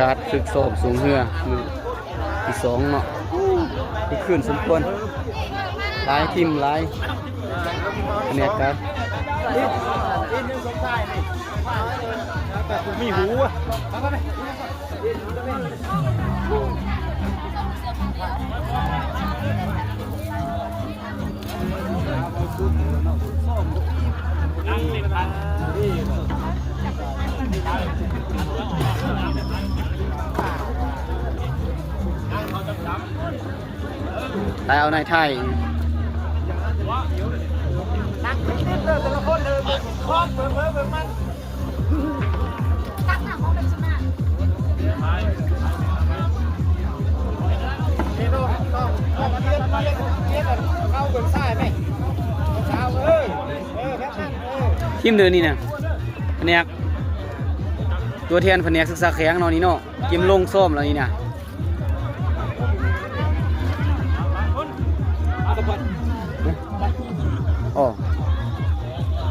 ກາດຝຶກຊ້ອມສູງເຮືອມື້ທີສອງເນາະ ຄືຄືນສົມຄວນ ຫຼາຍທີມຫຼາຍພະແນກການ ມີຫູ. ໄປເອົານາຍໄທ ທີມເດີນີ້ນະ ພະແນກ ຕົວແທນພະແນກສຶກສາແຂວງເນາະ ນີ້ເນາະ ກຽມລົງຊ້ອມແລ້ວນີ້ນະ ອໍ.